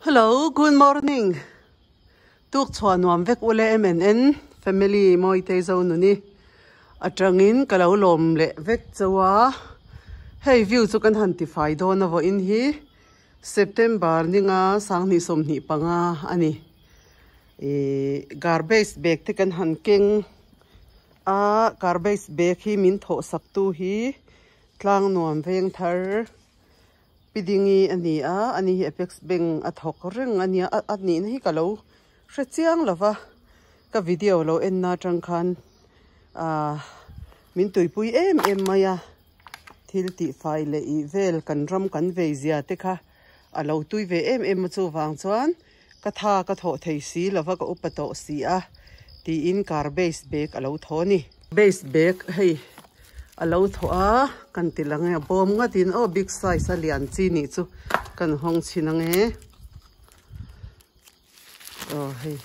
Hello, good morning. Tuk chhuah nuam vek ule MNN family Mawitei zo nuni atangin ka lo lawm leh vek chauh a. Hei view chu kan han tifai dawn a vawiin hi September ninga sanghnih 25 a ni. Ihh garbage bag te kan han keng a, garbage bag hi min thawh sak tu hi tlang nuam veng thar. Pi Dingi a ni a, ani hi Apex Bank a thawk reng a nia, a nihna hi ka lo hre chiang lo va, ka video lo en na atang khan ahh min tuipui em em mai a, thil tih fai leh ih vel kan ram kan vei zia te kha a lo tui ve em em a chuvang chuan ka tha ka thawh thei si lo va ka upa tawh si a tiin car base bag a lo thaw a ni. Base bag hei a lo thaw a kan ti lang e a bawm ngat in aw big size a lian chi nih chu kan hawng chhin ang e aw hei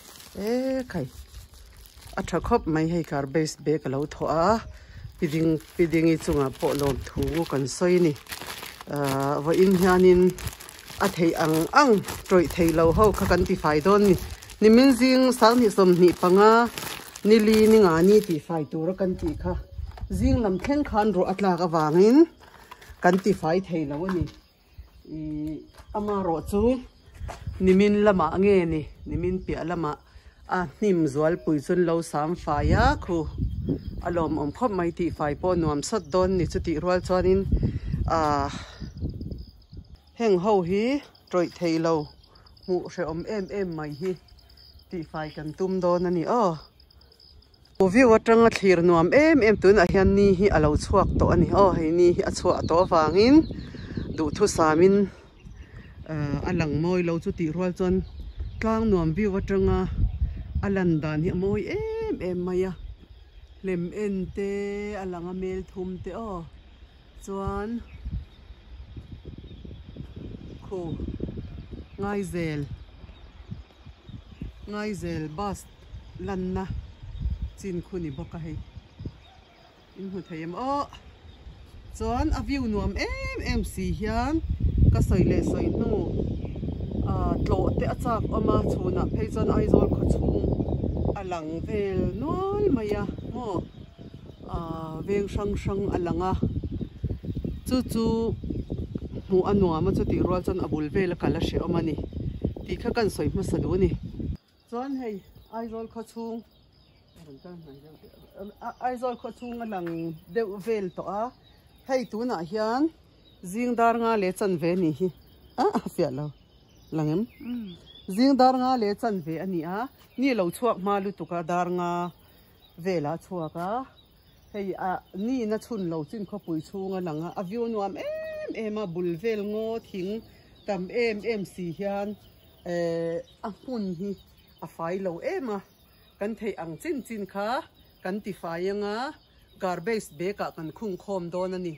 e khai a tha khawp mai hei car base bag a lo thaw a pi ding pi dingi chungah pawh lawmthu kan sawi a ni ahh vawiin hianin a theih ang ang tawih thei lo ho kha kan ti fai dawn ni nimin zing sanghnih 25 nili ni nga ni tih fai tura kan tih kha zing lam thleng khan ruah a tlak avangin kan ti fai thei lo a ni ih amarawh chu nimin lamah nge ni nimin piah lamah a hnim zualpui chu an lo sam fai a khu a lawmawm khawp mai tih fai pawh nuam sawt dawn ni chutih rual chuanin ahh. Heng ho hi tawih thei lo hmuh hrehawm em em mai hi tihfai kan tum dawn a ni aw. View atanga thlir nuam em em tunah hian ni hi a lo chhuak tawh a ni aw hei ni hi a chhuah tawh avangin duhthusamin a lang mawi lo chu tih rual chuan tlang nuam view atanga a lan dan hi a mawi em em mai a lem en te a lang a mel thum te aw. Chuan khu Ngaizel Ngaizel bus lanna chin khu ni bawk a hei in hmu thei em aw chuan a view nuam em em si hian ka sawi leh sawi hnu ah tlawh te a chak awm a chhunah phei chuan Aizawl khawchhung a lang vel nual mai a maw. Ahh veng hrang hrang a lang a chu chu hmuh a nuam a chutih rual chuan a bul vel a kal a hrehawm a ni tih kha kan sawi hmasa duh a ni. Chuan hei Aizawl khaw chhung Aizawl khaw chhung a lang deuh vel tawh a hei tunah hian zing dar nga leh chanve a nih hi ah a fiah lo lang em zing dar nga leh chanve a ni a ni lo chhuak hma lutuk a dar nga. Velah a chhuak a, hei a nihna chhun lo chin khawpui chhung a lang a, a view nuam em em a, bul vel ngaw thing tam em em si hian eh a hmun hi a fai lo em a, kan theih ang chin chin kha kan ti fai ang a, garbage bag ah kan khung khawm dawn a ni,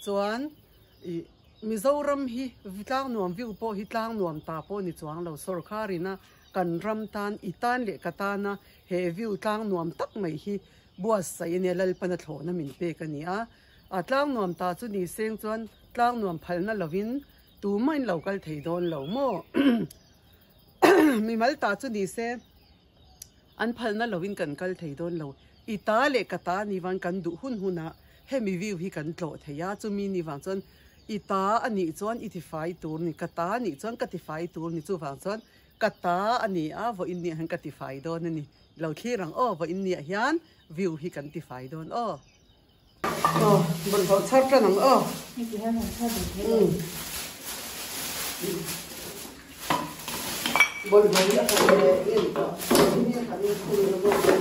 chuan ih Mizoram hi tlang nuam view pawh hi tlang nuam ta pawh ni chuang lo sawrkar in a Kan ram tan, i tan leh ka tana he view tlang nuam tak mai hi buatsaih a nia, Lalpana thlawhna min pek a ni a. A tlang nuam ta chu ni seng chuan tlang nuam phalna lovin tumahin lo kal thei dawn lo maw? Mimal ta chu ni se an phalna lovin kan kal thei dawn lo. I ta leh ka ta ni vang kan duh hun hunah hemi view hi kan tlawh thei a, chumi ni vang chuan i ta a nih chuan i tifai tur ni, ka ta a nih chuan ka tifai tur ni, chuvang chuan Ka ta a ni a, vawiin niah hian ka tifai dawn a ni. Lo thlir ang aw, vawiin niah hian view hi kan tifai dawn aw. Aw, bawlhhlawh chhar tan ang aw. Bawlhhlawh hi a kan leh em tawh. Hei hi a kan inkhung na bawk a.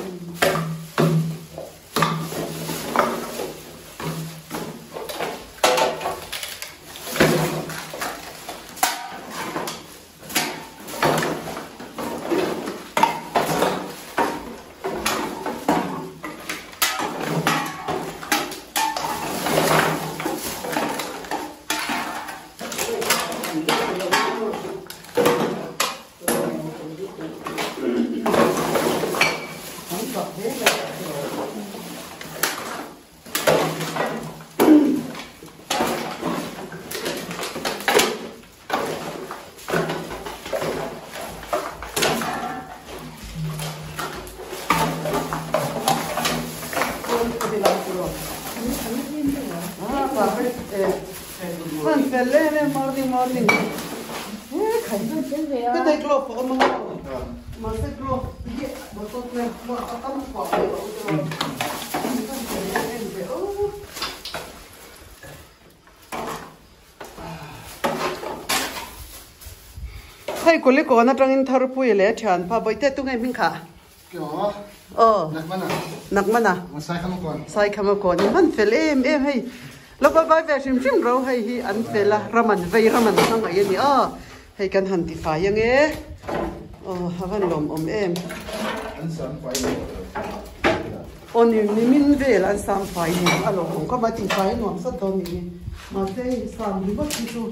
Morning. He khai. Ka dai glove a awm ang aw. Mahse glove hi motor nen pawh a tam pah mai lo te lo. Kan fel em em ve aw. Hei Kulikawn atangin Tharpuia leh a thianpa Bawihte tunge hming kha? Aw Nakmana Saikhama kawn i hman fel em em hei lo kal vai ve hrim hrim ro hei hi an fel a ram an vei ram an hmangaih a ni aw hei kan han ti fai ange aw a van lawmawm em aw ni nimin vel an sam fai ni a lawmawm khawp mai tih fai a nuam sat dawn ni mahse hei sam ringawt hi chu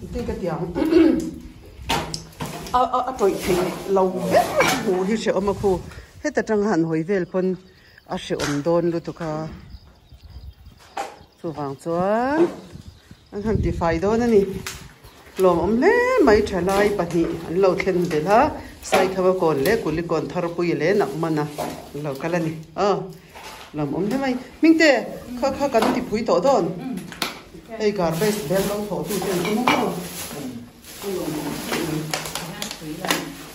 Engtin ka ti ang a a tawih thei lo ber hmuh hi hrehawm a khu heta tang han hawi vel pawn a hrehawm dawn lutuk a chuvang chuan an han ti fai dawn a ni lawmawm hle mai thalai pahnih an lo thlen belh a Saikhama kawn leh Kulikawn Tharpui leh Nakmana an lo kal a ni aw. Lam awm hle mai. Hmingte, kha kha kan ti phui tawh dawn. Hei garbage bag lo thawh tu te an awm ang maw?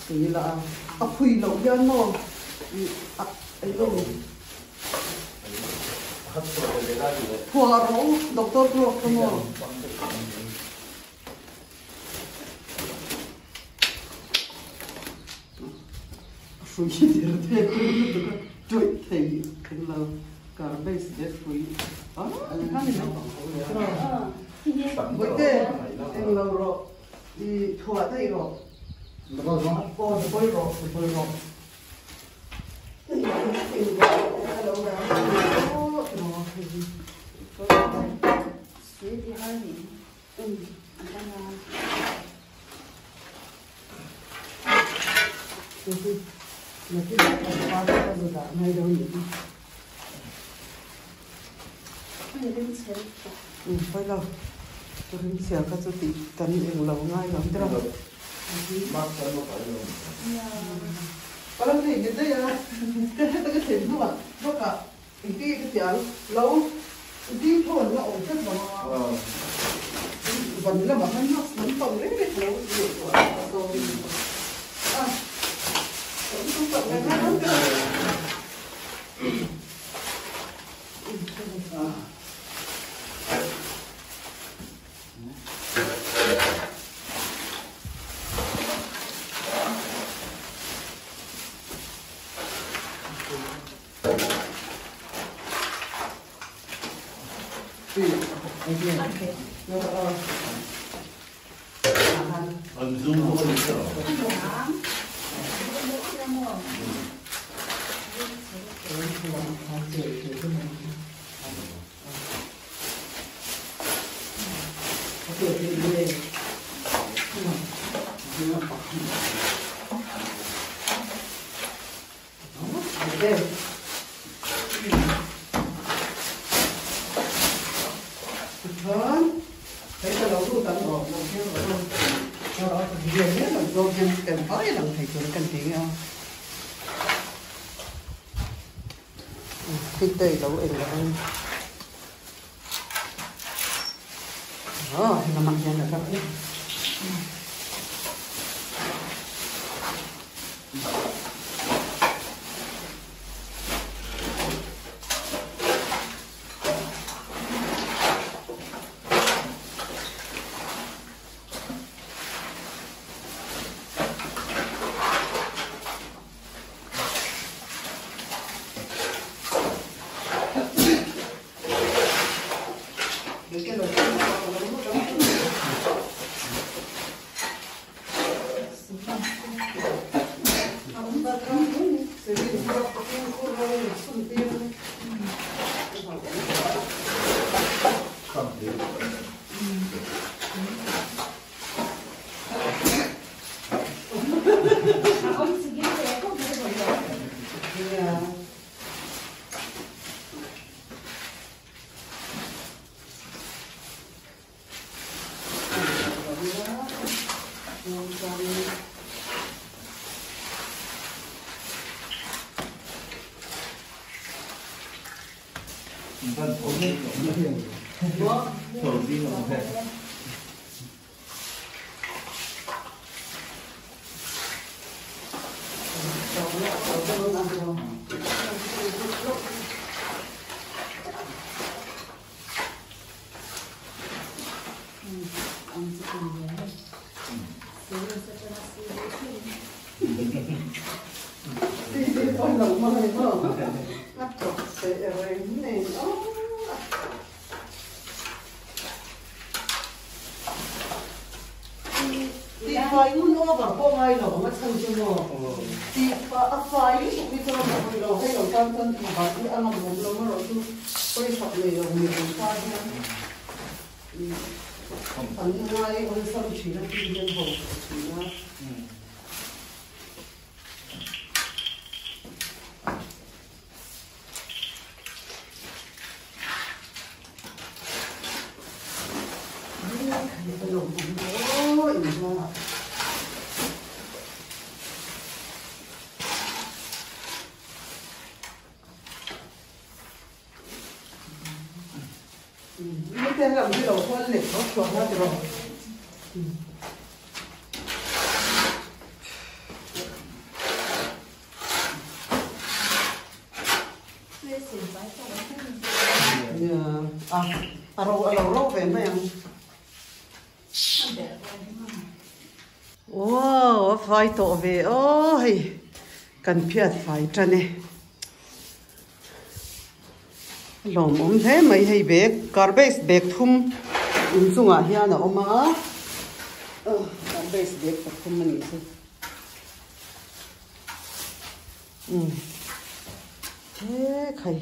Tui la a. A phui loh hian maw? A eng Phuah rawh u, doctor glove kha maw? Hrui hi der thei a lutuk a, tawih thei eng lo garbage leh hrui a Bawihte eng lo rawh i thuah daih rawh aw dabawi rawh dabawi rawh Tihfai ngun over pawh ngai lo ang a chhan chu maw? Tihfai a fai lutuk hi chuan a hawi lo hei lo tan chuan tihfai hi a ngam awm lo marawh chu pawisak nei lo mi ang ta hian an ngai awlsam thin a tin hian ho tawh thin a. A ro a lo ro ve mai ang. Wow a fai tawh ve aw hei kan phiat fai tan e. A lawmawm hle mai hei bag garbage bag thum inchungah hian a awm a garbage bag pathum a nih chu. Umm he khai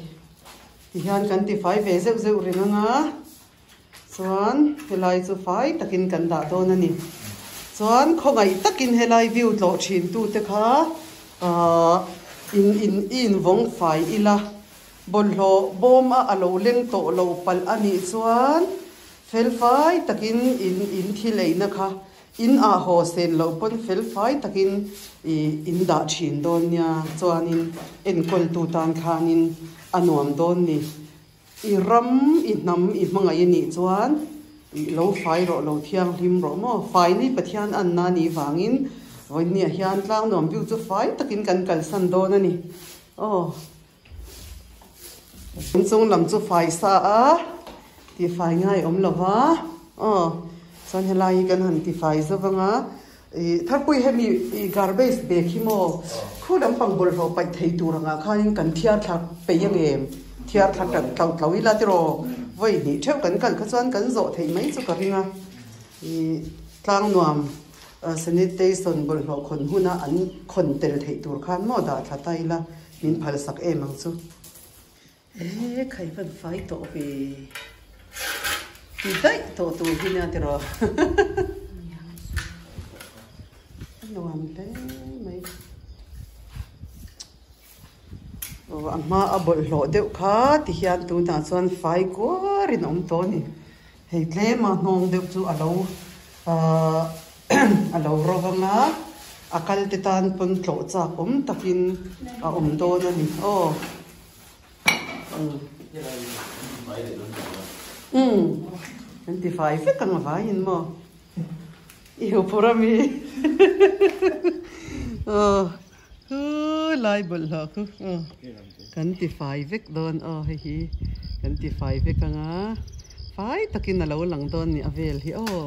tihian kan ti fai ve zeuh zeuh reng anga chuan helai chu fai takin kan dah dawn a ni chuan khawngaih takin helai view tlawh thin tu te kha ahh in in i invawng fai ila bawlhhlawh bawm a alo leng tawh lo palh a nih chuan fel fai takin in in thil eina kha In ah haw sen loh pawn fel fai takin i in dah thin dawn nia, chuanin enkawltu tan khanin a nuam dawn ni. I ram, i hnam, i hmangaih a nih chuan i lo fai rawh, lo thianghlim rawh maw? Fai ni Pathian anna nih vangin vawinia hian tlang nuam view chu fai takin kan kalsan dawn a ni. Aw. Inchung lam chu fai sa a tifai ngai awm lo va aw chuan helai hi kan han tifai zo vang a ih tharpui hemi ih garbage bag hi maw khu lampang bawlhhlawh paih thei tur angah khanin kan thiar thla peih ang em thiar thla tlat tlo tlo ila tiraw vawi hnih theuh kan kal kha chuan kan zawh theih mai chu ka ring a ih tlang nuam. Sanitation bawlhhlawh khawn huna an khawn tel theih tur khan maw dah thla ta ila min phal sak em ang chu. E khai van fai tawh ve ti daih tawh tur hi nia tiraw a nuam hle mai. Aw a hma a bawlhhlawh deuh kha ti hian tunah chuan fai kuarin a awm tawh a ni. Hei tlema hnawng deuh chu a lo ahh a lo ro vang a, a kal te tan pawn tlawh chak awm takin a awm dawn a ni aw. Umm an ti fai vek ang a vaiin maw. I hupur a mi aw. Hu lai bawlhhlawh khu aw kan ti fai vek dawn aw hei hi kan ti fai vek ang a fai takin a lo lang dawn ni a vel hi aw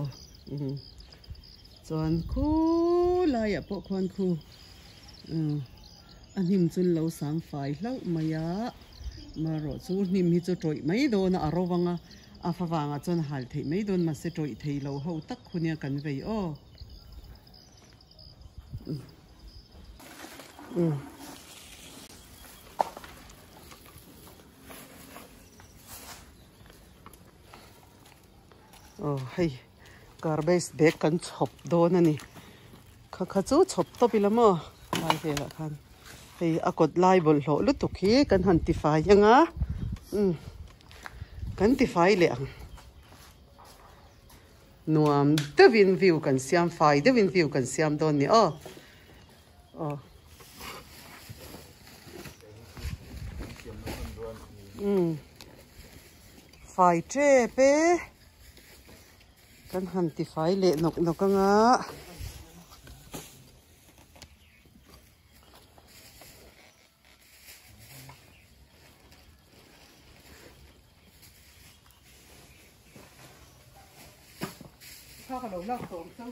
chuan khu laiah pawh khuan khu a hnim chu an lo sang fai hlauh mai a marawh chu hnim hi chu tawih mai dawn a a ro vang a a favangah chuan a hal theih mai dawn mahse tawih thei lo ho tak khu nia kan vei aw. Aw hei garbage bag kan chhawp dawn a ni kha kha chu chhawp tawp ila maw lai velah khan hei a kawt lai bawlhhlawh lutuk hi kan han tifai ang a umm kan tifai leh ang. Nuam deuhin view kan siam fai deuhin view kan siam dawn ni aw aw umm fai tep e kan han ti fai leh nawk nawk anga. Thla ka lo lak tawh ang chu.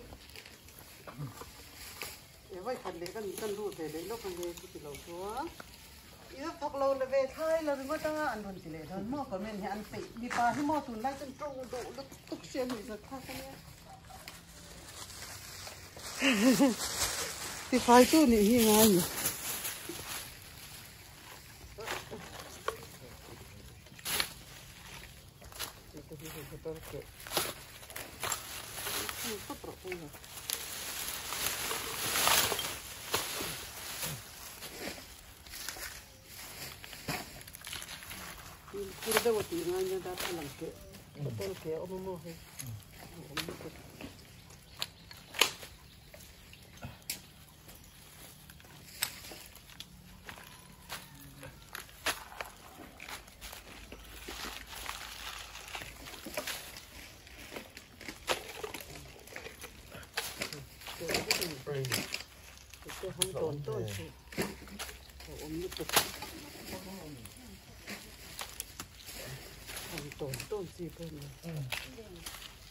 Vawi khat leh kan kan lut ve leh lawk ange chuti lo chuan i la thawk lo la ve thlai lo ringawt anga an rawn ti leh dawn maw comment hi an peih mipa hi maw tunlai chuan tawng duh lutuk hria nuih zat thlak ania tifai tu nih hi ngai ni. Fimkhur deuh a tih ngai nia darthlalang keh bottle keh a awm a maw hei a awm lutuk.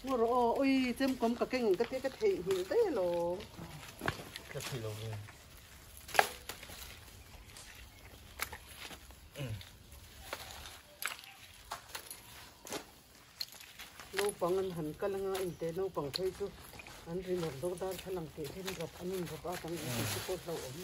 Ngaw rawh aw ui chemkawm ka keng ka tia ka theihnghilh daih alawm. Ka thei lo ve. Naupang an han kal anga inte naupang phei chu an ri nawk dawk darthlalang tih hian rawp an in rawp a kan intih chu pawh hlauhawm.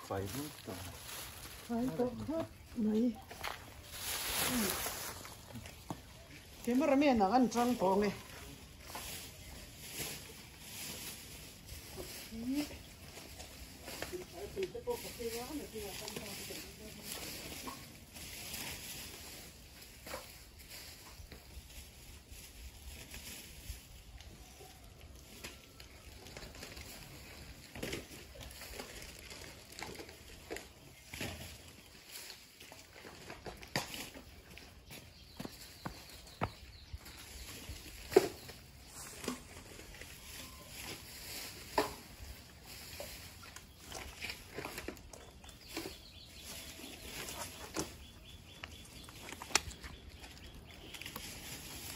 Fai lut tawh. Fai tawh khawp mai. Cameraman ah kan tang tawh ang e.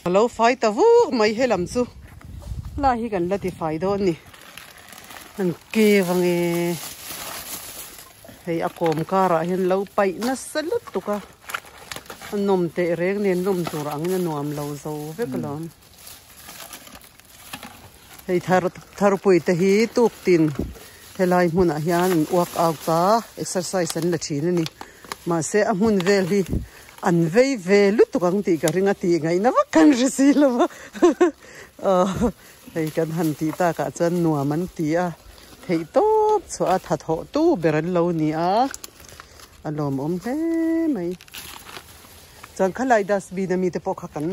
A lo fai ta vuk mai helam chu lai hi kan la ti fai dawn a ni an ke vang e hei a kawm karah hian lo paih nasa lutuk a a nawm teh reng nen nawm tur angin a nuam lo zo vek alawm. Hei thar tharpui te hi tuktin helai hmunah hian an work out a exercise an la thin a ni mahse a hmun vel hi an vei ve lutuk ang tih ka ring a tih ngaihna vak kan hre si lo va aw hei kan han tih takah chuan nuam an ti a theih tawp chhuah a tha thawh tu ber an lo ni a a lawmawm hle mai. Chuan khalai dustbin ami te pawh kha kan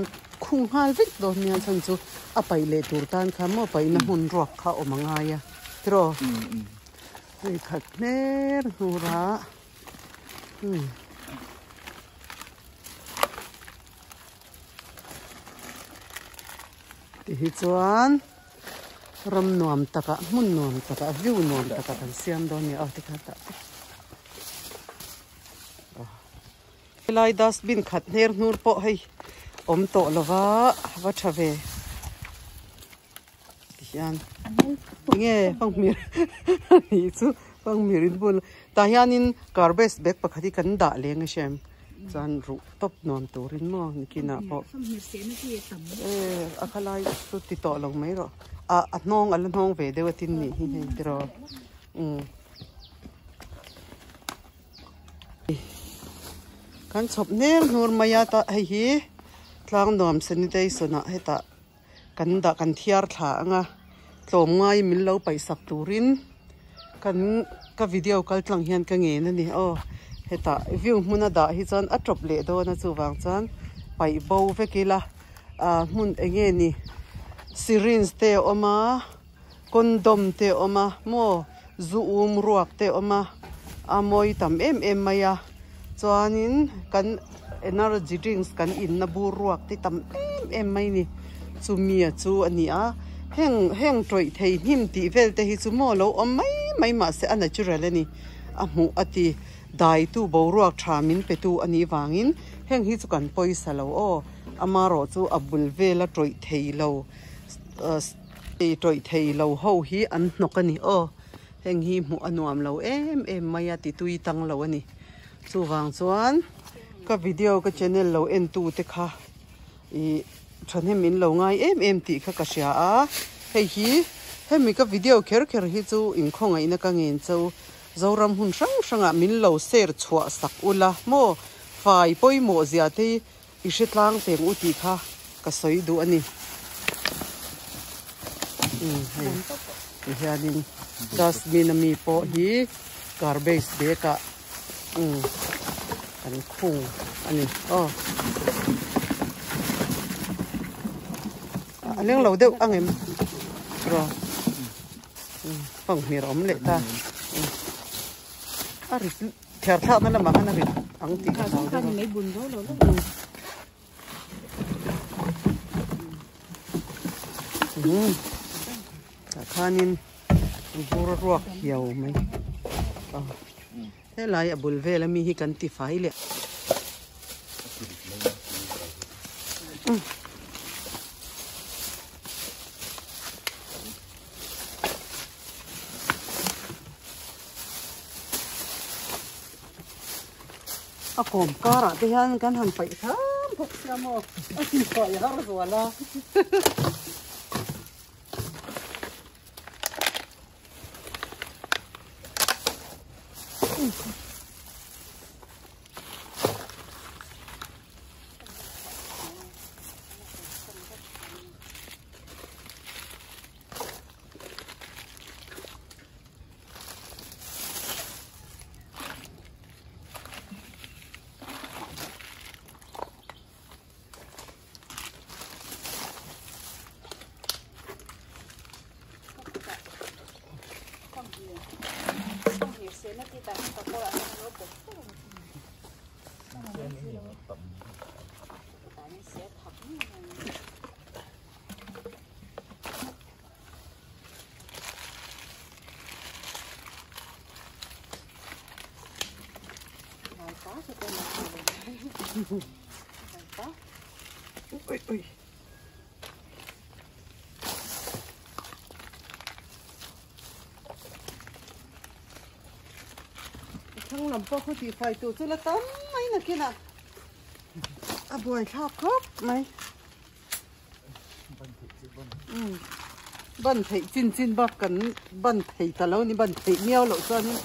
khung nghal vek dawn nia chhan chu a paih leh tur tan kha maw paihna hmun ruak kha a awm a ngai a tiraw hei khat hmer hnur a umm ti hi chuan ram nuam takah hmun nuam takah view nuam takah kan siam dawn nia aw tikhan tah te. Helai dustbin khat hner hnur pawh hei awm tawh lova va tha ve tihian enge fanghmir anih chu fanghmir in bul tah hianin garbage bag pakhat hi kan dah leng a hriam chuan ruh tawp nuam turin maw nikinah pawh e a khalai chu ti tawh lo mai rawh ah a hnawng a la hnawng ve deuh a tin nih hi hei tiraw umm. Kan chhawp hner hnur mai a tah hei hi tlang nuam sanitation ah hetah kan dah kan thiar thla ang a tlawm ngai min lo paih sak turin kan ka video kal tlang hian ka ngen a ni aw hetah view hmuna dah hi chuan a tawp leh dawn a chuvang chuan paih bo vek ila ah hmun eng nge ni syringe te a awm a. Condom te a awm a maw zu um ruak te a awm a a mawi tam em em mai a chuanin kan energy drinks kan inna bur ruak te tam em em mai a ni chumi a chu a ni a Heng heng tawih thei hnim tih vel te hi chu maw lo awm mai mai mahse a natural a ni. A hmuh a ti daitu boruak tha min petu a nih vangin heng hi chu kan pawisa lo aw. Amarawh chu a bul vela tawih thei lo tawih thei lo ho hi an hnawk a ni aw. Heng hi hmuh a nuam lo em em mai a ti tui tang lo a ni. Chuvang chuan ka video ka channel lo en tu te kha ih thahnem in lo ngai em em tih kha ka hria a. Hei hi hemi ka video kher kher hi chu inkhawngaihna ka ngen cho Zoram hun hrang hrangah min lo share chhuah sak ula maw fai pawimawh zia te I hre tlang teng u tih kha ka sawi duh a ni. Umm hei ti hianin dustbin ami pawh hi garbage bag ah umm kan khung a ni aw. A leng lo deuh ang em rawh umm fanghmir a awm leh ta umm a ri Thiar thlakna lamah khan a rit ang tih ka hlau deuh a. Umm tah khanin vur ruak hiau mai aw helai a bul vel ami hi kan ti fai leh. A kawm karah te hian kan han paih hram bawk sia maw a inhruai har zual a. Ui ui. Thlang lam pawh khaw tih fai tur chu la tam mai nakinah a buaithlak khawp mai. Ban theih chin chin bak kan ban thei ta lo ni ban theih miau loh chuanin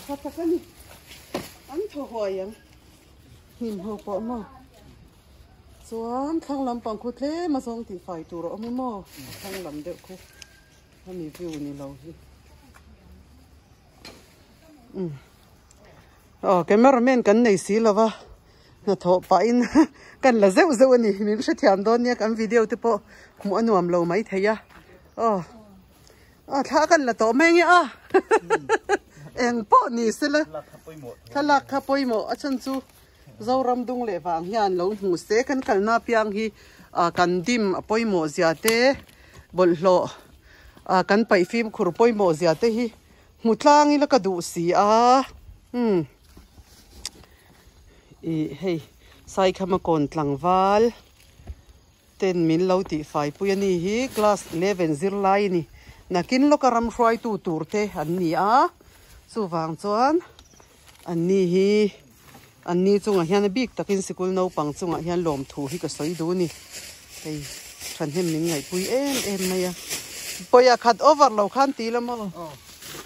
tha tak a ni an thaw huai ang hnim ho pawh maw chuan thlang lampang khu tlem a zawng tih fai tur a awm emaw a thlang lam deuh khu hemi view ni lo hi. Aw cameraman kan nei si lova hnathawh pahin kan la zeuh zeuh a ni min hrethiam dawn nia kan video te pawh hmuh a nuam lo mai thei a aw aw thla kan la tawh mai nge a eng pawh ni se la thlalak kha pawimawh a chhan chu Zoram dung leh vang hian lo hmu se kan kalna apiang hi kan dim a pawimawh zia te bawlhhlawh kan paih fimkhur pawimawh zia te hi Hmu tlang ila ka duh si a, umm ih hei Saikhama kawn tlangval ten min lo tih fai pui a ni hi class 11 zirlai a ni nakin lawka ram hruaitu tur te an ni a chuvang chuan an ni hi an ni chungah hian a bik takin sikul naupang chungah hian lawmthu hi ka sawi duh a ni hei thahnem min ngaihpui em em mai a pawia khat over lo khan ti la maw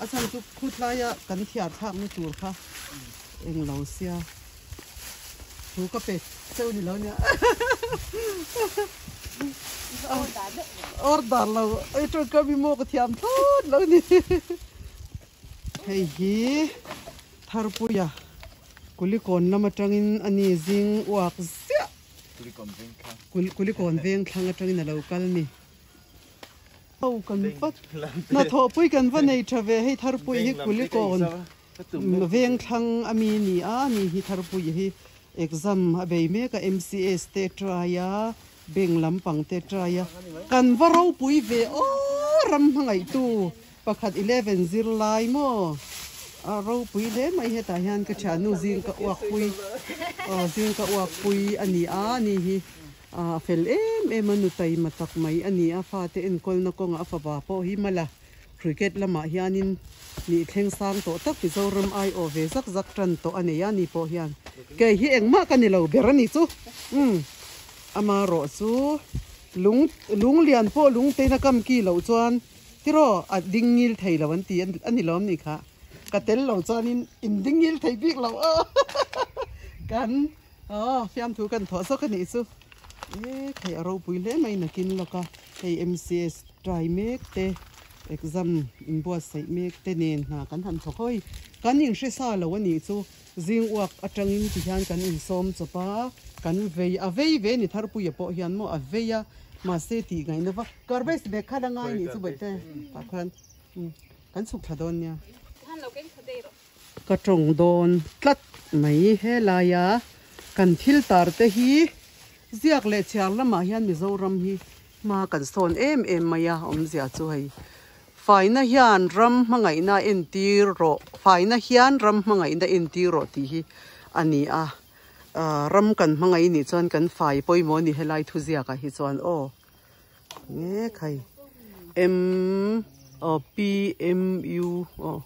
a chhan chu khutlaia kan thiar thlakna tur kha englo sia thu ka pe cheu ni lo nia order lo ei tawngkam hi maw ka thiam thlawt lo ni. Hei hi Tharpuia Kulikawn lam atangin a ni zing uak ziah Kulikawn veng thlang atangin a lo kal ni. Ho kan va hnathawhpui kan va nei tha ve hei Tharpuia hi Kulikawn veng thlang a mi ni a ni hi Tharpuia hi exam a bei mek a MCA state try a. Bank lampang te try a kan va ropui ve aw ram hmangaihtu pakhat 11 zirlai maw a ropui hle mai hetah hian ka thiannu zing ka uak pui aw zing ka uak pui a ni a ni hi a fel em em a nu taima tak mai a ni a fate enkawlna kawngah a fapa pawh hi mala cricket lamah hianin nih thleng sang tawh tak Mizoram aiawh ve zak zak tan tawh a nei a ni pawh hian kei hi engmah ka ni lo ber a ni chu umm amarawh chu lung lung lian pawh lung tein a kam ki loh chuan tiraw a ding ngil thei lo an ti a ni lawm ni kha ka tel lo chuanin in ding ngil thei bik lo aw kan Aw, fiamthu kan thawh zawk a nih chu. E, thei a ropui hle mai nakin lawk a, hei MCS try mek te, exam inbuatsaih mek te nen hna kan han thawk hawi. Kan inhre sa lo a nih chu, zing uak atangin ti hian kan insawm chawp a, kan vei, a vei ve ni Tharpuia pawh hian maw a vei a, mahse tih ngaihna va, garbage bag kha la ngai nih chu Bawihte, tah khan kan chhuk thla dawn nia. Ka tawng dawn tlat mai helaia kan thil tar te hi ziak leh chhiar lamah hian Mizoram hi hma kan sawn em em mai a awmzia chu hei faina hian ram hmangaihna entir rawh faina hian ram hmangaihna entir rawh tih hi a ni a ah ram kan hmangaih nih chuan kan fai pawimawh a ni helai thuziakah hi chuan aw. Nge khai M aw P M U aw.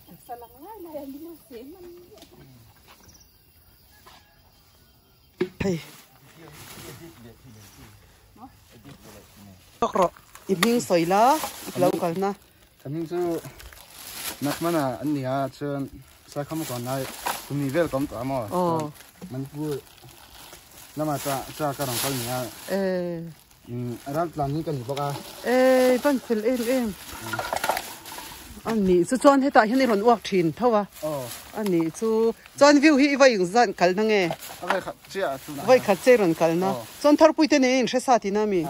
Hei. Tok rawh i hming sawi la i lo kalna. Ka hming chu Nakmana an ni a chuan Saikham kawn lai kum ni vel ka awm tawh a maw chuan Manipur lamah cha cha ka rawn kal ni a. Ral tlan hi ka ni bawk a. Ee van fel em em. A nih chu chuan hetah hian i rawn uak thin tho a. A nih chu chuan view hi i va ing zan kal na nge? A vai khat chiah a tunah. Vai khat che i rawn kal na. Chuan Tharpui te nen in hre sa tihna mi?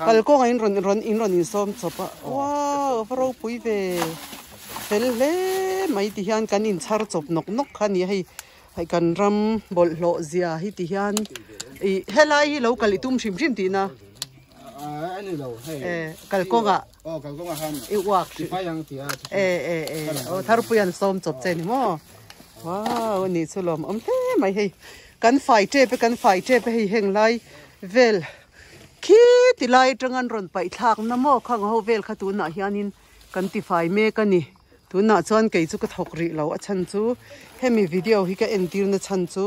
Kal kawngah in rawn rawn in rawn insawm chawp a. Wow a va ropui ve. Fel hle mai ti hian kan inchhar chawp nawk nawk kha a ni a hei. Hei kan ram bawlhhlawh zia hi ti hian ih helai hi lo kal i tum hrim hrim tihna eh kalkawngah i uak eh eh eh aw tharpui an sawm chawp che ni maw wow a nih chu lawm awm hle mai hei kan fai tep e kan fai tep e hei heng lai vel khi ti lai atang an rawn paih thlak na maw khang ho vel kha tunah hianin Kan ti fai mek a ni. Tunah chuan kei chu ka thawk rih lo a chhan chu hemi video hi ka entirna chhan chu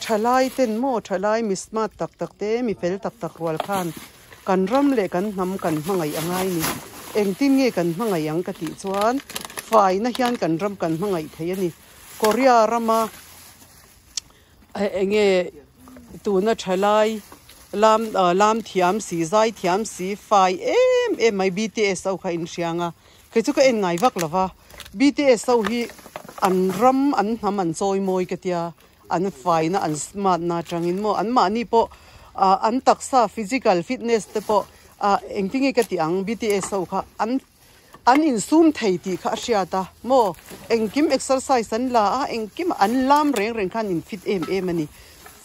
thalai ten maw thalai mi smart tak tak te mi fel tak tak rual khan kan ram leh kan hnam kan hmangaih a ngai ni. Engtin nge kan hmangaih ang ka tih chuan faina hian kan ram kan hmangaih thei a ni. Korea rama Eng nge tuna thalai lam lam thiam si zai thiam si fai em em mai BTS ho kha in hriang a kei chu ka en ngai vak lo va BTS ho hi an ram an hnam an chawi mawi ka tia an faina an smart na atangin maw an mahni pawh ah an taksa physical fitness te pawh ah engtin nge ka tih ang BTS ho kha an An insum thei tih kha a hriat a maw? Engkim exercise an la a, engkim an lam reng reng khan in fit em em a ni.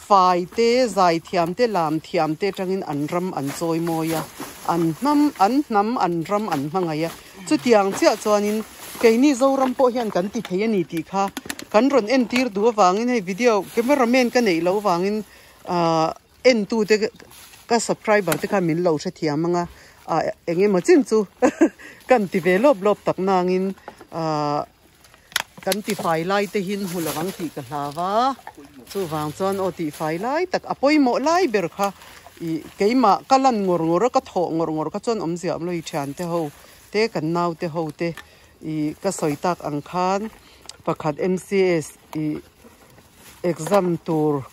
Fai te, zai thiam te, lam thiam te atangin an ram an chawi mawi a, an hnam, an hnam, an ram an hmangaih a. Chutiang chiah chuanin keini Zoram pawh hian kan ti thei a ni tih kha kan rawn entir duh avangin hei video cameraman ka neih loh avangin ahh Entute ka subscriber te khan min lo hrethiam ang a, ah eng emaw chin chu kan ti ve lawp lawp tak nangin ah kan ti fai lai te hi hmu lo ang tih ka hlau a, chuvang chuan aw tih fai lai tak a pawimawh lai ber kha ih keimah ka lan ngawr ngawr a ka thawh ngawr ngawr kha chuan awmzia awm lo i thiante ho te kan naute ho te ih ka sawi tak ang khan pakhat M_C_S ih. Exam tur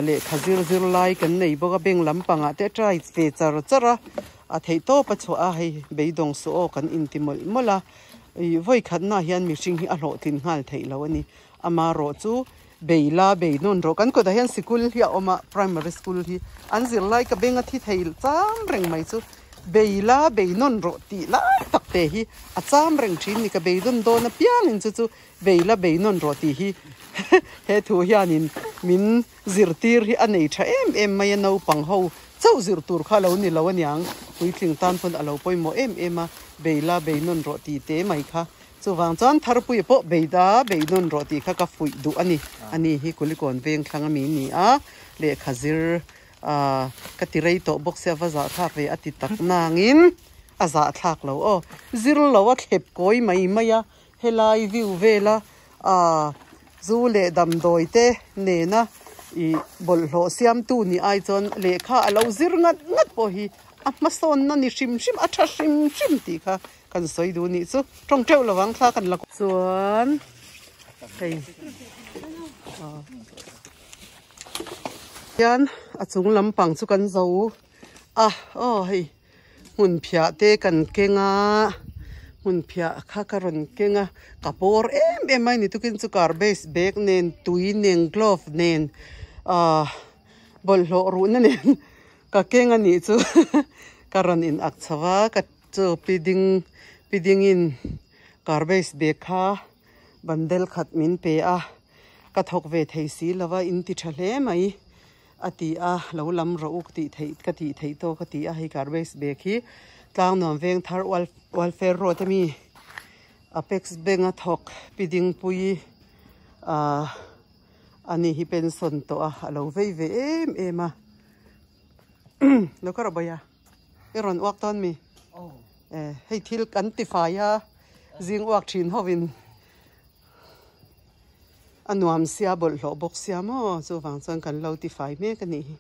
lehkha zir zir lai kan nei bawk a bank lampangah te a try ve char char a a theih tawp a chhuah a hei beidawng suh aw kan inti mawlh mawlh a ih vawi khatnaah hian mihring hi a hlawhtlin nghal theih loh a ni amarawh chu bei la bei nawn rawh kan kawtah hian sikul hi a awm a primary school hi an zirlai ka beng a thi thei cham reng mai chu bei la bei nawn rawh tih lai tak te hi a cham reng thin ni ka bei dawn dawn apiangin chu chu bei la bei nawn rawh tih hi. He thu hianin min zirtir hi a nei tha em em mai a, naupang ho chauh zir tur kha lo ni lo aniang, puitling tan pawn a lo pawimawh em em a, bei la bei nawn rawh tih te mai kha. Chuvang chuan Tharpuia pawh bei da bei nawn rawh tih kha ka fuih duh a ni. Ani hi Kulikawn veng thlang ami ni a, lehkha zir ah ka ti rei tawh bawk sia va zahthlak ve a ti tak nangin a zahthlak lo aw. Zir lo a thlep kawi mai mai a, helai view vela ah zu leh damdawi te nena ih bawlhhlawh siamtu ni ai chuan lehkha a lo zir ngat ngat pawh hi a hmasawnna ni hrim hrim a tha hrim hrim tih kha kan sawi duh nih chu tawng teuh lo ang thla kan la chuan hei ah hian a chung lampang chu kan zo a aw hei. Hmun phiah te kan keng a, hmun phiah kha ka rawn keng a, ka bawr em em mai ni tukin chu garbage bag nen tui nen glove nen ahh bawlhhlawh ruhna nen ka keng a nih chu ka rawn in ak chho a ka chu pi ding pi dingin garbage bag kha bundle khat min pe a ka thawk ve thei si lo va in ti tha hle mai. A ti a, lo lam rawh u ka tih theih ka tih theih tawk a ti a, hei garbage bag hi Tlangnuam Vengthar Welfare Road ami Apex Bank a thawk Pi Dingpui ah ani hi pension tawh a, a lo vei ve em em a lo ka rawh bawiha i rawn uak dawn mi? Eh hei thil kan ti fai a zing uak thin hovin. A nuam sia bawlhhlawh bawk sia maw chuvang chuan kan lo ti fai mek a nih hi.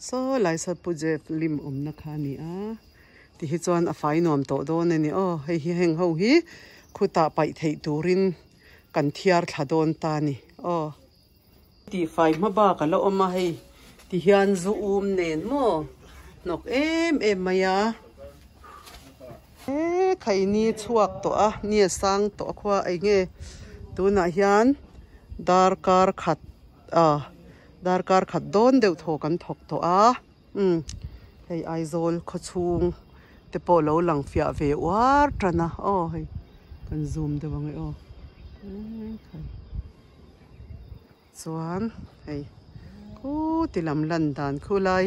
Saw lai saw Pu Jeff lim awmna kha a ni a ti hi chuan a fai nuam tawh dawn a ni aw hei hi heng ho hi khutah paih theih turin kan thiar thla dawn ta a ni aw. Tih fai hma bak a la awm a hei ti hian zu um nen maw hnawk em em mai a he khaini chhuak tawh a ni a sang tawh a khua eng nge tunah hian darkar khat ah darkar khat dawn deuh thaw kan thawk tawh a umm hei Aizawl khawchhung te pawh lo lang fiah ve uar tan a aw hei kan zoom deuh ang e aw. Chuan hei khu ti lam lan dan khu lai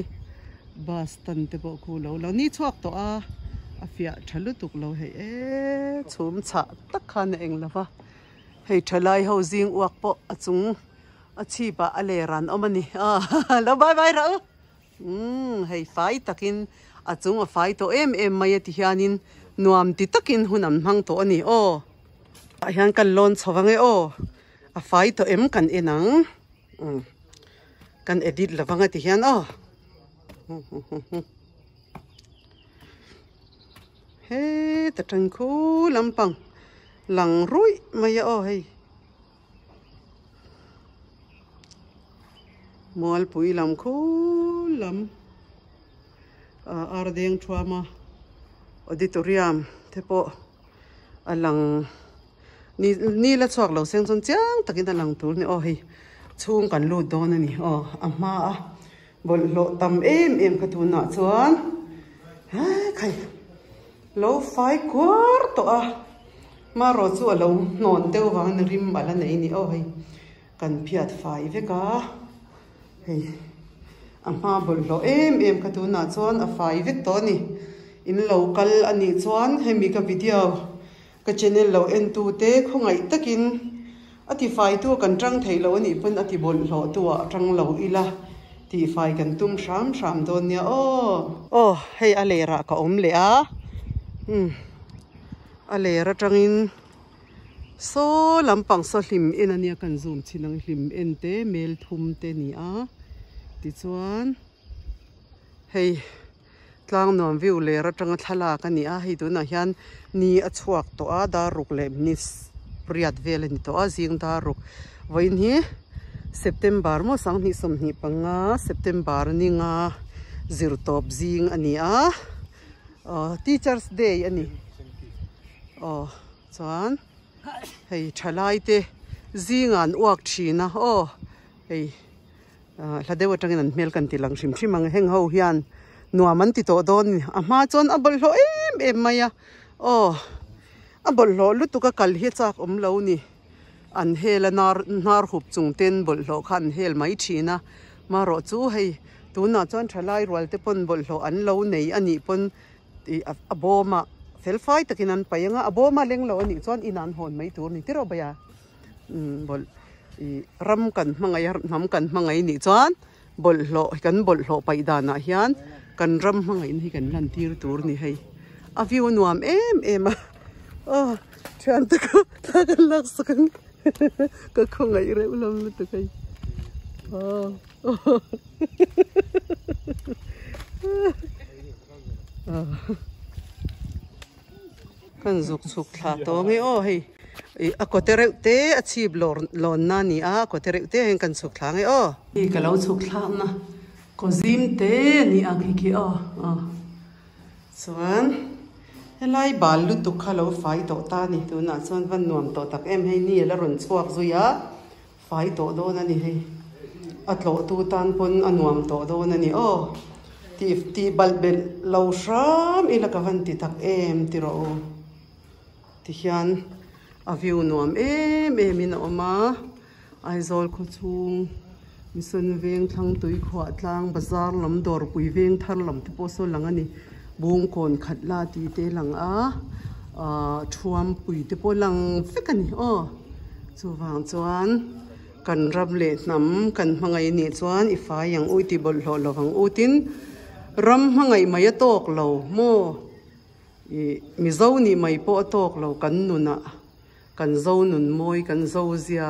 bus stand te pawh khu lo lo ni chhuak tawh a a fiah tha lutuk lo hei e chhum chhah tak khan a eng lo va hei tha lai ho zing uak pawh a chung a chhip ah a ler an awm a ni lo bye bye rah u umm hei fai takin a chung a fai tawh em em mai a ti hianin nuam ti takin hun an hmang tawh a ni aw. Ah hian kan lawn chho ang e aw a fai tawh em kan en ang umm kan edit lo vang a ti hian aw heta tang khu lampang lang ruih mai a aw hei mualpui lam khu lam ah ardeng thuama auditorium te pawh. A lang ni ni la chhuak lo seng chuan chiang takin a lang tur a ni aw hei chhung kan lut dawn a ni aw a hma a bawlhhlawh tam em em kha tunah chuan hekhai lo fai kuar tawh a marawh chu a lo hnawn deuh vangin rim a la nei a ni aw hei kan phiat fai vek a hei a hma bawlhhlawh em em kha tunah chuan a fai vek tawh a ni. In lo kal a nih chuan hemi ka video ka channel lo en tu te khawngaih takin a ti fai tu kan tang thei lo a nih pawn a ti bawlhhlawh tu ah tang lo ila tih fai kan tum hram hram dawn nia aw. Aw hei a ler ah ka awm leh a umm a ler atangin saw lampang saw hlim en a nia kan zoom chhin ang hlim en te mel thum te ni a tichuan hei. Tlang nuam view ler atanga thlalak a ni a, hei tunah hian ni a chhuak tawh a, dar ruk leh minutes riat vel a ni tawh a, zing dar ruk vawiin hi September maw sanghnih 25 September ni nga zir tawp zing a ni a, aw Teachers Day a ni aw chuan hei thalai te zingah an uak thin a aw hei. Hla deuh atangin an hmel kan ti lang hrim hrim ang heng ho hian nuam an ti tawh dawn a ni a hma chuan a bawlhhlawh em em mai a aw a bawlhhlawh lutuk a kal hi a chak awm lo ni. an hel a nar hnar hup chung ten bawlhhlawh kha an hel mai thin a marawh chu hei tunah chuan thalai rual te pawn bawlhhlawh an lo nei a nih pawn ih a bawmah fel fai takin an paih ang a a bawma leng lo a nih chuan inah an hawn mai tur a ni tiraw bawih a umm bawlh ih ram kan hmangaih a hnam kan hmangaih nih chuan bawlhhlawh kan bawlhhlawh paih danah hian kan ram hmangaihna hi kan lan tir tur a ni hei a view a nuam em em a aw thian te kha thla kan lak sak ang ka khawngaih reuh hlawm lutuk hei aw Kan zuk chhuk thla tawh ang e aw hei ih a kawte reuh te a chhip lawr lawn na a ni a a kawte reuh te ah hian kan chhuk thla ang e aw. Hei ka lo chhuk thlak na kaw zim te a ni ang khi khi aw aw chuan helai bal lutuk kha lo fai tawh ta a ni tunah chuan van nuam tawh tak em hei ni a la rawn chhuak zui a fai tawh dawn a ni hei a tlawh tu tan pawn a nuam tawh dawn a ni aw tih tih balh belh lo hram ila ka van ti tak em ti rawh u tihian a view nuam em em in a awm a Aizawl khaw chhung Mission veng thlang tui khuah tlang bazar lam dawrpui veng thar lam te pawh saw lang a ni bungkawn khat la tih te a lang a ahh thuampui te pawh a lang vek a ni aw. Chuvang chuan kan ram leh hnam kan hmangaih nih chuan i fai ang u i ti bawlhhlawh lo ang u tin ram hmangaih mai a tawk lo maw ih Mizo nih mai pawh a tawk lo kan nunah kan zo nun mawi kan zo zia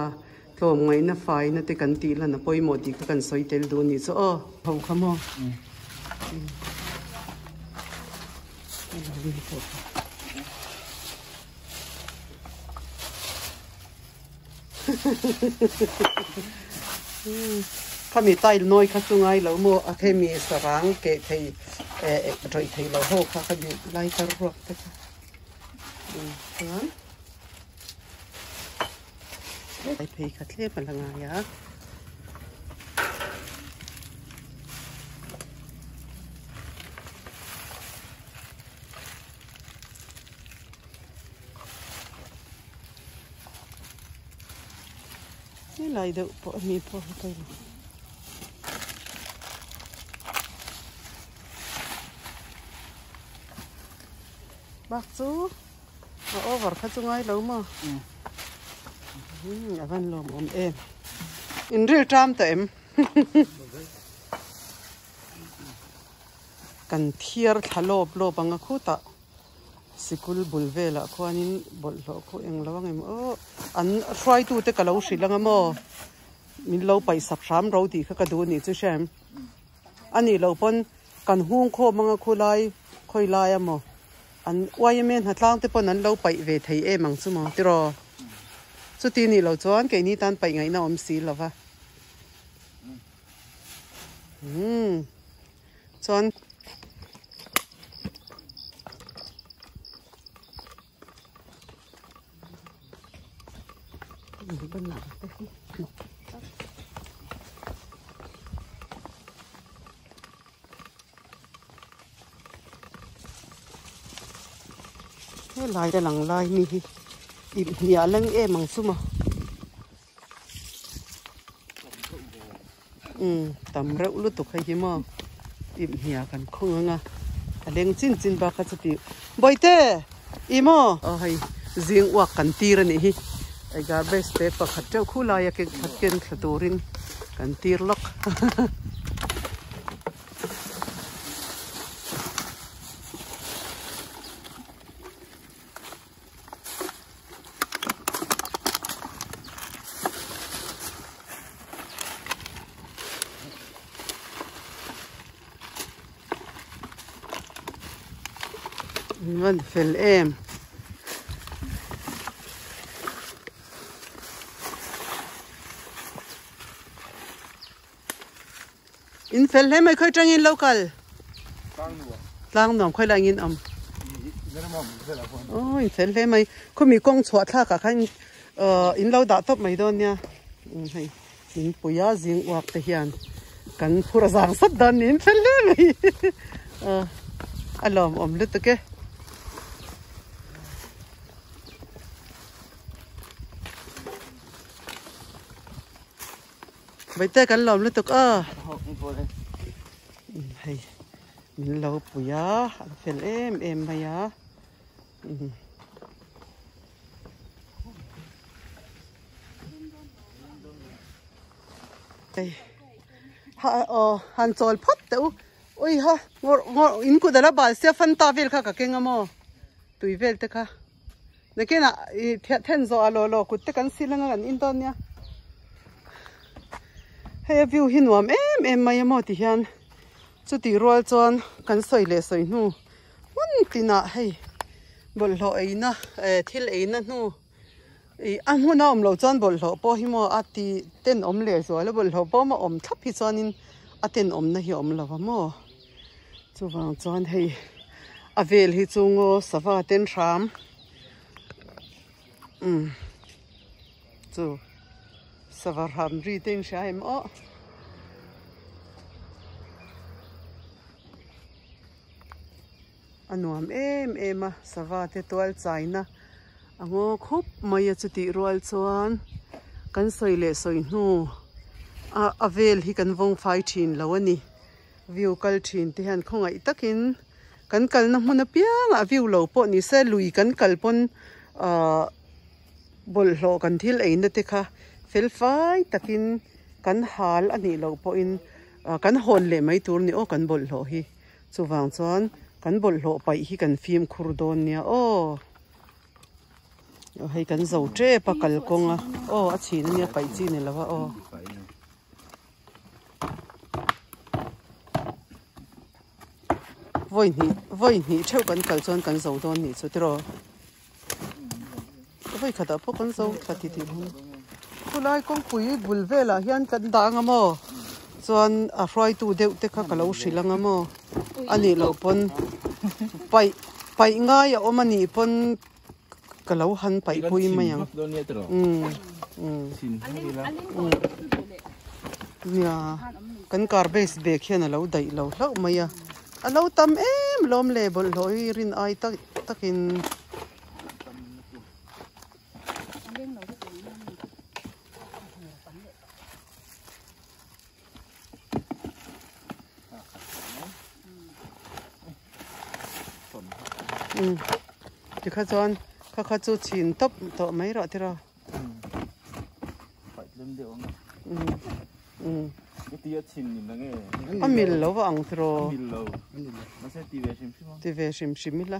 tlawmngaihna faina te kan tih lan a pawimawh tih kha kan sawi tel duh anih chu aw. Ho kha maw. Khami tile nawi kha chu ngai lo maw a khemi sarang keh thei eh rawih thei lo ho kha khami lighter ruak te kha chuan ai phei kha tlem a la ngai a. Helai deuh pawh a mi pawh hi ka bak chu a over kha chu ngai lo maw a van lawm awm em in ril ṭam tawh em. Kan thiar thla lawp lawp ang a khutah sikul bul velah khuanin bawlhhlawh khu eng lo ang em aw an hruaitute ka lo hrilh ang a maw min lo paihsak hram ro tih kha ka duh a nih chu hria em a nih loh pawn kan hung khawm ang a khulai khawi lai a maw an yma hnatlang te pawn an lo paih ve thei em ang chu maw tiraw chuti nih loh chuan keini tan paih ngaihna awm si lo va. Umm chuan helai te lang lai mi hi inhnial leng em ang chu maw. Umm tam reuh lutuk hei hi maw ip hnia kan khung ang a a leng chin chin bak kha chuti bawihte i maw aw hei zing uak kan tir a nih hi hei garbage bag pakhat teuh khu laia ken khat ken thla turin kan tir lawk. Van fel em. In fel hle mai khawi tangin lo kal. Tlang nuam khawi lai in awm. Aw in fel hle mai khawmi kawng chhuah thlak ah khan in lo dah tawp mai dawn nia hei in pui a zing uak te hian kan phur a zang sat dawn niin fel hle mai a lawmawm lutuk e. Baite kan lawm lutuk a. Hei min lo pui a an fel em em mai a. Hei ha aw han chawl phawt teh u ui ha ngawrh ngawrh in kut a la bal sia fanta vel kha ka keng a maw tui vel te kha nakinah ih thiah then zawh ah law law kut te kan sil anga kan in dawn nia hei a view hi nuam em em mai a maw ti hian chutih rual chuan kan sawi leh sawi hnu hmun tinah hei bawlhhlawh eina eh thil eina hnu. Ih a hmun a awm loh chuan bawlhhlawh pawh hi maw a ti tenawm leh zual a bawlhhlawh pawh a awm thlap hi chuanin a tenawmna hi a awm lo va maw chuvang chuan hei a vel hi chu ngaw sava ten hram umm chu sava hram ri te in hria em aw. A nuam em em a, sava te tual chaina a ngaw khup mai a chutih rual chuan kan sawi leh sawi hnu a a vel hi kan vawng fai thin lo a ni. View kal thin te hian khawngaih takin kan kalna hmun apiangah view lo pawh ni se lui kan kal pawn ahh bawlhhlawh kan thil eina te kha fel fai takin kan hal a nih loh pawhin kan hawn leh mai tur a ni aw kan bawlhhlawh hi. Chuvang chuan kan bawlhhlawh paih hi kan fimkhur dawn nia aw. Hei kan zo tep a kalkawng a aw a chhin ania paih chi ni lo a aw. Vawi hnih vawi hnih theuh kan kal chuan kan zo dawn nih chu tiraw. Vawi khatah pawh kan zo thla ti tih hmang. Khulai kawngpui bul velah hian kan dang a maw chuan a hruaitu deuh te kha ka lo hrilh ang a maw a nih loh pawn paih paih ngai a awm a nih pawn ka lo han paih pui mai ang umm umm nia kan garbage bag hian a lo daih lo hlauh mai a a lo tam em lawm le bawlhhlawh hi rin ai tak takin. Tikha chuan kha kha chu chhin tawp tawh mai rawh tiraw. A mil lo va ang tiraw. Ti ve hrim hrim ila.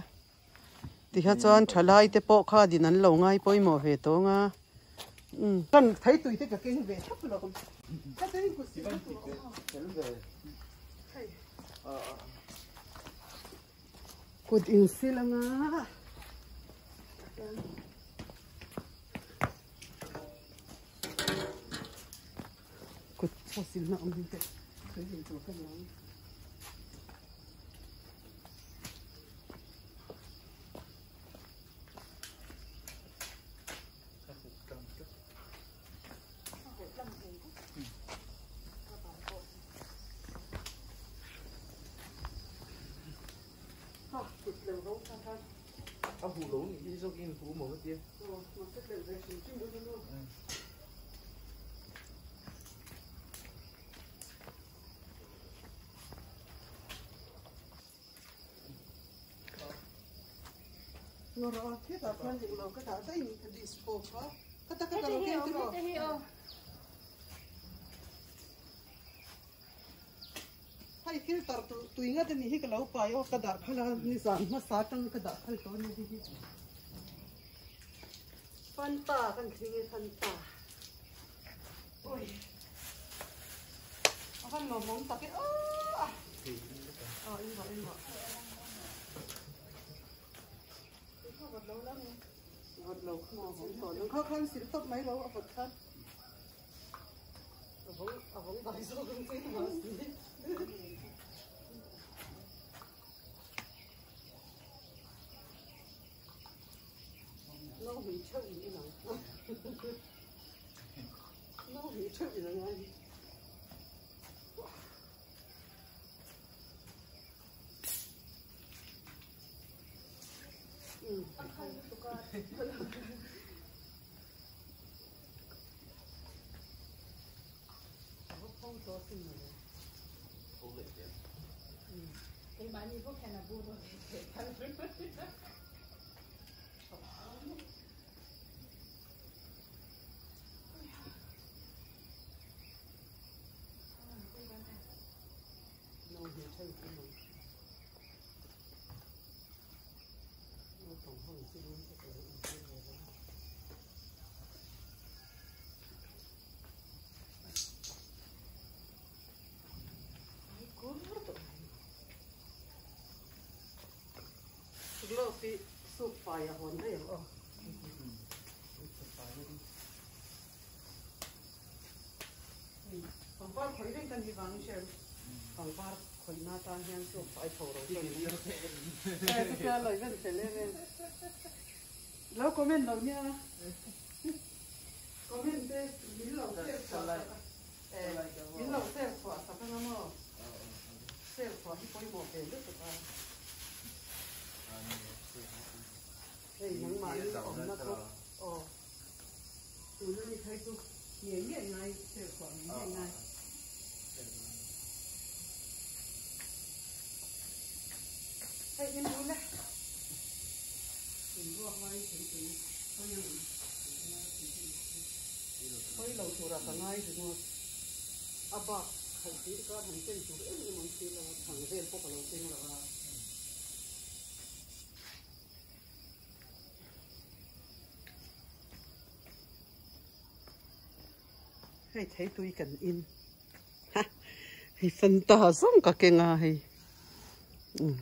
Tikha chuan thalai te pawh kha din an lo ngai pawimawh ve tawng a. Umm. Kan thei tui te ka keng ve thlap lo. Ka tei kut si ka tur awm a. Hei. Kut in sil anga. Kut chaw silna awm hi te. Tui in tur ka ni ang. A huh lo nih hi zawk in hu maw ka tia. Hei filter tui ngat a nih hi ka lo pai aw ka dah phal a nizan hmasa atang ka dah phal tawh a ni hei hi Fanta kan thling e Fanta ui a van lawmawm tak e aw aw in rawh in rawh Vawt lo kha maw vawng tawh nang kha khan silh tawp mai lo a vawt khan a vawng a vawng dai zawk ang che mahse No hmui theuh in in ang No hmui theuh in ang ai. asin mawle. Tho leh teh ang. Keimahni bawk hian a bur rawn ei thei phal ringawt ila. Glove hi soup fai a hawn daih ang aw. Pangpar khawih reng kan hi vang sher. Pangpar khawih na tan hian soup fai tho ro chuan in. Chutia lo ven fel em em. Lo comment lo nia. Comment te min lo share chhuah sak a. Min lo share chhuah sak anga maw. Share chhuah hi pawimawh ve lutuk a. Hei nangmah hi awmna pawh aw. Tuna mi phei chu ngei ngei ngai share chhuah ngei ngei ngai. Hei in ru le. In ruak lai thei tui hawi ang hawi lo tura ka ngai ringawt. A bak khalh tir kar han ken tur em em awm si lo a, chhang vel pawh ka lo keng lo a. Hei thei tui kan in ha hei fanta zawng ka keng a hei umm.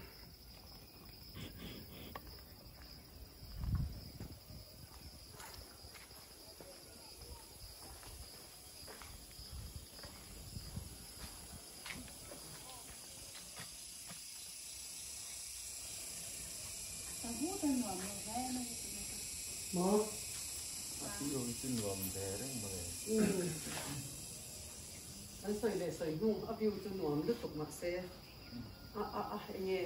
Maw? A tui lo hi chu nuam ve reng mawle. Umm. An sawi leh sawi hnu a view chu nuam lutuk mahse a a a enge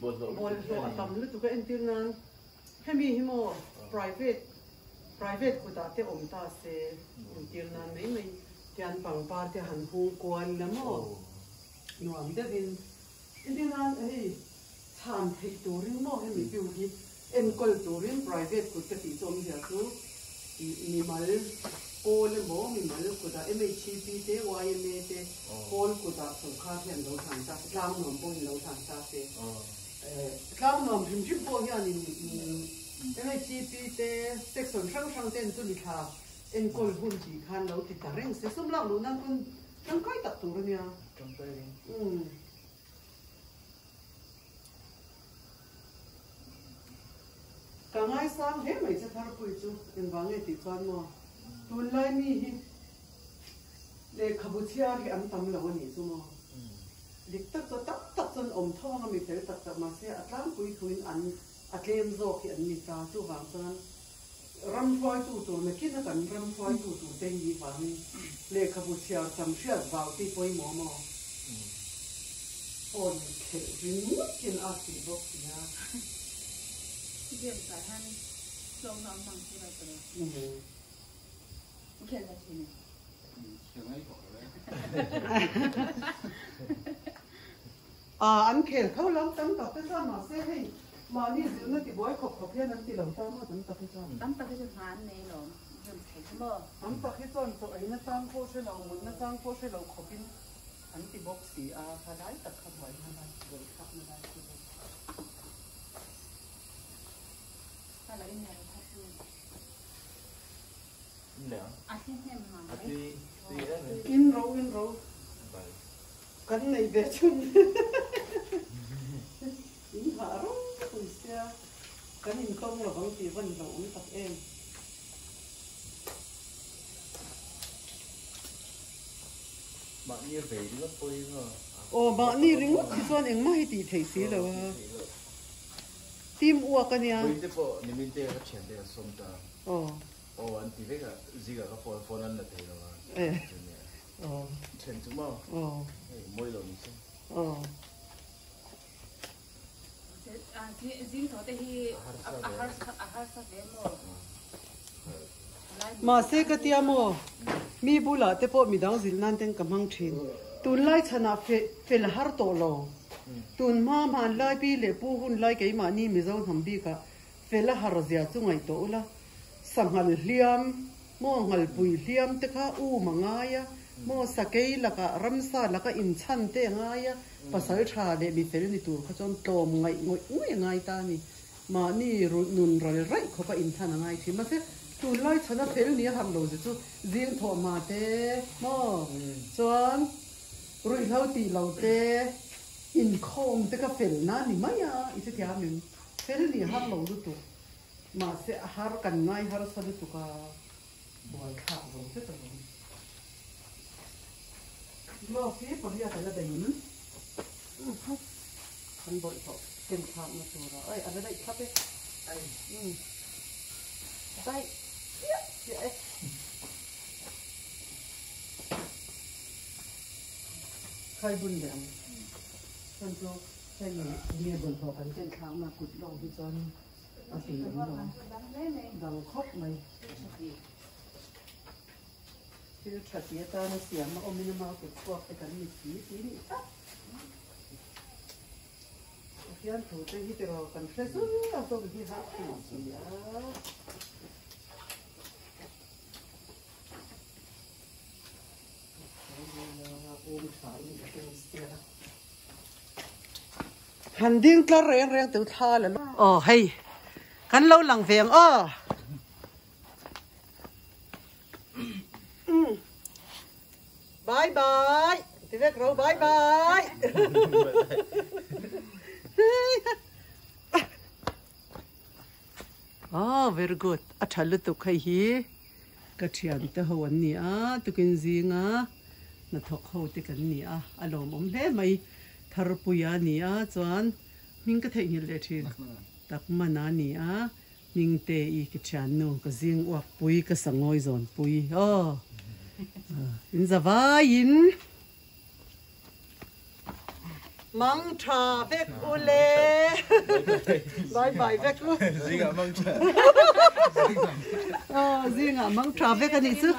bawlhhlawh a tam lutuk a entir nan hemi hi maw private private kutah te awm ta se entir nan mai mai tian pangpar te han hung kual ila maw nuam deuhin entir nan hei chhan theih turin maw hemi view hi enkawl turin private kut ka tih chu awmzia chu mimal pawl emaw mimal kutah MHCP te YMA te pawl kutah sawrkar hian lo hlan ta se tlang nuam pawhin lo hlan ta se tlang nuam hrim hrim pawh hianin MHCP te section hrang hrang ten chumi thla enkawl hun tih khan lo ti ta reng se sum lak luh nan pawn tangkai tak tur a nia. Ka ngaisang hle mai che Tharpui chu engvang nge tih chuan maw tunlai mi hi lehkhabu chhiar hi an tam lo a nih chu maw dik tak chuan tam tak chuan awm tho anga mi fel tak tak mahse a tlangpui thuin an a tlem zawk hi an ni ta chuvang chuan ram hruaitu tur nakin a kan ram hruaitu tur te hi vangin lehkhabu chhiar tam hriat zau tih pawimawh maw. Phone khelh ringawt hian a tih bawk si a. Game ah hian hlawkna awm ang chu ka lo. U khel ta thin e. Khel ngai tawh lo e. Aa an khel tho lam tam tak te chuan mahse hei mahni zirna ti buai khawp khawp hian an ti lo ta maw tam tak hi chuan. Tam tak hi chu hna an nei lo game thei chu maw. Tam tak hi chuan chaw eina chang pawh hre lo mutna chang pawh hre lo khawpin An ti bawk si a, ha lai tak kha buai na lai, buai thlak na lai chu bawk. Ka lo in nel kha chu. In leh ang. A thi hnem mang A tui, tui em em. In ro, in ro. Bai. Kan nei ve chhun. In hah ro pui sia, kan intawng lovang tih van hlauh awm tak em. Mahni a vei ringawt pawh hi maw? Aw, mahni ringawt hi chuan engmah hi tih theih si lo a. Team work a nia. Vawi te pawh nimin te ka thian te an sawm ta. Aw. Aw an ti vek a, zingah ka phone phone an la thei lo a. Chu nia. Aw. Thian chu maw? Aw. Hei mawi lo ni se. Aw. Zing thaw te hi a harsa ve maw? Mahse ka tia maw? Mi bulah te pawh midang zilh nan ten ka hmang thin. Tunlai chhanah fel har tawh lo. Tun hma hmanlai pi leh pu hun lai keimahni Mizo hnam bikah fel a har zia chu ngaih tawh ula. Sanghal hliam, maw nghalpui hliam te kha um a ngai a, maw sakei lakah ramsa laka inchhan te a ngai a, pasal tha leh mi fel ni tur kha chuan tlawm ngaih ngawih ngawih a ngai ta a ni. Mahni nun ral raih khawpa inchhan a ngai thin. Mahse, tunlai chhana fel ni a harh lo ze chu zing thawh hma te, maw chuan ruihhlo tih lo te, inkhawm te kha fel na a ni mai a, i hrethiam em? Fel ni a har lo lutuk. Mahse a har kan ngai harsa lutuk a, buai thlak zo vek a lo. Glove hi pariat a la daih in kan bawlhhlawh ken thlak na tur a, oi a la daih thlap e. Umm daih chiah chiah e. Khai bun leh ang chuan chu hei nge bawlhhlawh kan ken thlak na kut lawk hi chuan a ti awm lo dang khawp mai thil tha ti atana siam a awmin ama kut chhuak te kan ni si ti nih tak Pathian thu te hi tiraw kan hre zui a zawm hi hah thin si a. Han ding tlar reng reng teu thla la aw hei kan lo lang ve ang aw bye bye ti vek ro bye bye oh very good a tha lutuk hei hi Ka thiante ho an ni a, tukin zinga hnathawk ho te kan ni a, a lawmawm hle mai. Tharpuia a ni a, chuan hming ka theihnghilh leh thin Takmana a ni a, Hmingte-i ka thiannu, ka zing uakpui, ka sangawi zawnpui aw in za vaiin. Mang tha vek u le. Bye bye vek u. Zingah mang tha. Zingah mang tha vek a nih chu.